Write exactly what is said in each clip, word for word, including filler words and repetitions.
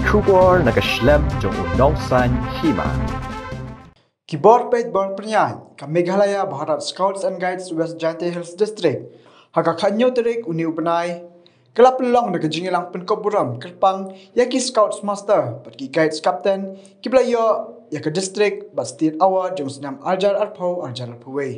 Khubor na ka shlem jong u nongsan hima. Ki bor peit bor pynïaid ka Meghalaya Bharat Scouts and Guides West Jaintia Hills District ha ka khathynñiew tarik une u bnai ka la pynlong da ka jingïalang pynkup burom kyrpang ïa ki Scouts Master bad ki Guides Captain kiba la ïoh ïa ka District bad State Award jong u snem arhajar arphew arhajar arphew wei.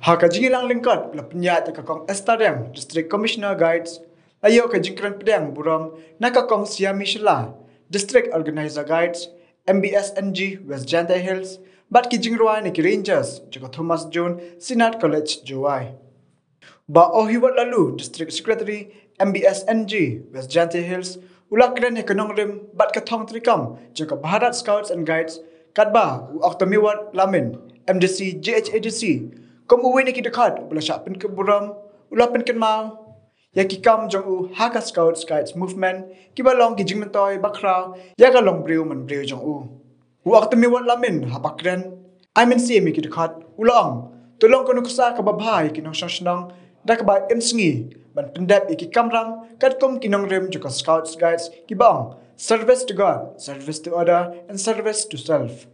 Ha ka jingïalang lyngkot la pynïaid da ka Kong Esther Riang, District Commissioner Guides, la ïoh ka jingkren pdiang burom na ka Kong Siami Shylla, District Organizer Guides, M B S N G West Jaintia Hills, bad ki jingrwai na ki Rangers jong ka Thomas Jones Synod College Jowai. Bah Ohiwot Laloo, District Secretary, M B S N G West Jaintia Hills, u la kren ïa ka nongrim bad ka thong treikam jong ka Bharat Scouts and Guides, katba u Oktemiwot Lamin, M D C J H A D C, kum uwei na ki dkhot uba la shah pynkup burom, u la pynkynmaw ïa ki kam jong u ha ka Scouts Guides Movement kiba long ki jingmyntoi bakhraw ïa ka longbriew manbriew jong u. U Oktemiwot Lamin haba kren ai mynsiem ïa ki dkhot u la ong, to long ka nuksa kaba bha ïa ki nongshong shnong da kaba im sngi ban pyndep ïa ki kamram katkum ki nongrim jong ka Scouts Guides kiba ong, service to God, service to other and service to self.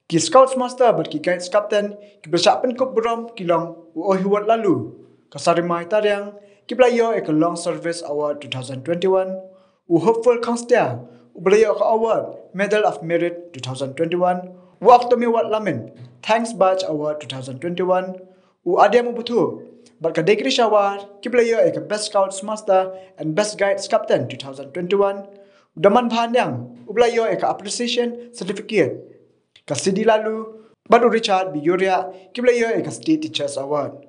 Ki Scouts Master bad ki Guides Captain kiba la shah pynkup burom ki long u Ohiwot Laloo, ka Sarimai Tariang kiba la ïoh ïa ka Long Service Award two thousand twenty-one, u Hopeful Khangstiah uba la ïoh ka Award Medal of Merit two thousand twenty-one, u Oktemiwot Lamin Thanks Badge Award two thousand twenty-one, u Adiam u Buthu bad ka Degri Shawar kiba la ïoh ïa ka Best Scouts Master and Best Guides Captain two thousand twenty-one, u Daman Bhaniang uba la ïoh ïa ka Appreciation Certificate, ka Sidi Lalu bad u Richard Biyuria kiba la ïoh ïa ka State Teachers Award.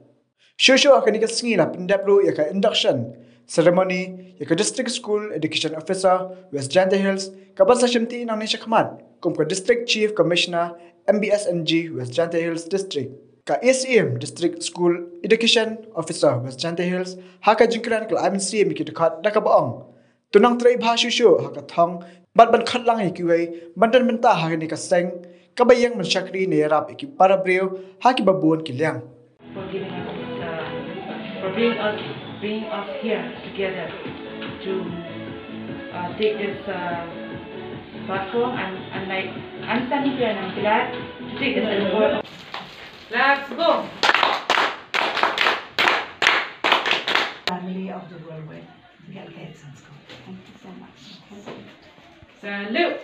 Shuh shuh ha kane ka sngi la pyndep ruh ïa ka induction ceremony ïa ka District School Education Officer West Jaintia Hills, kaban sa shimti nangne shakhmat kum ka District Chief Commissioner M B S N G West Jaintia Hills District. Ka A C M, District School Education Officer West Jaintia Hills, ha ka jingkren ka la ai mynsiem ïa ki dkhot da kaba ong, to nang trei bha shuh shuh ha ka thong bad ban khot lang ïa kiwei ban don bynta ha kane ka seng kaba ïeng ban shakri ne ïarap ïa ki para briew ha kiba bun ki liang. For giving us this, uh, for bringing us, bringing us here together to, uh, take this, uh, platform. I'm, I'm like, I'm standing here and I'm glad to take this award. Let's go. Family of the worldwide Girl Guides and Scouts. Thank you so much. Salute.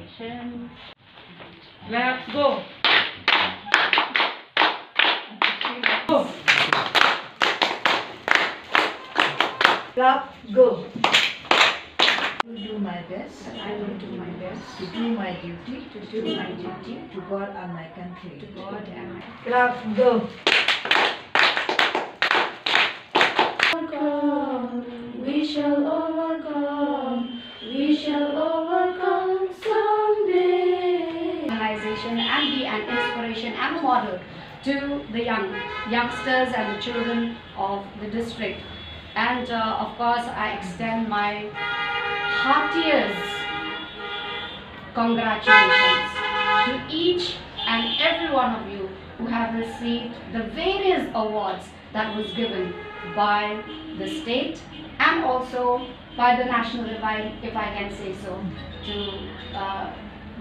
Congratulations. Let's go. Go. Clap, go. I will do my best. I will do my best. To do my duty. To do my duty. To God and my country. To God and my Clap, go. Overcome. We shall overcome. We shall overcome someday. Organization and be an inspiration and a model to the young, youngsters and the children of the district. And, uh, of course, I extend my heartiest congratulations to each and every one of you who have received the various awards that was given by the state and also by the national divine, if I can say so, to, uh,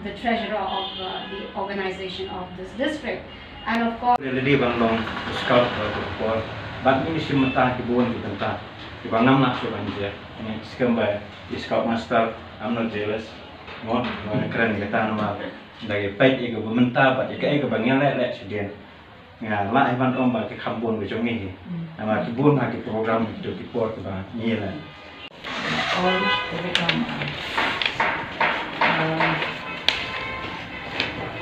the treasurer of, uh, the organization of this district. And of course, lady ban long scout ba ka por. Bad ngi shim mynta ki bun ki bynta kiba ngam lah shuh ban jia. Ngi skhem ba i scout master, I'm not jealous. Mo, mo na kren kata namar da ki peit ïa kaba mynta bad ïa kaei kaba ngi leh leh shuh dien. Nga lah hi ban ong ba ki kham bun ka jong ngi hi. Namar ki bun ha ki program, ki por kiba ngi leh. All overcome, uh,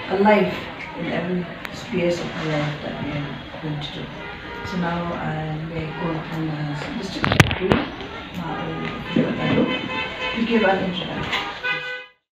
a life in every space of our life that we are going to do. So now I may call upon the District Secretary, Ma Ohiwot Laloo, to give an introduction.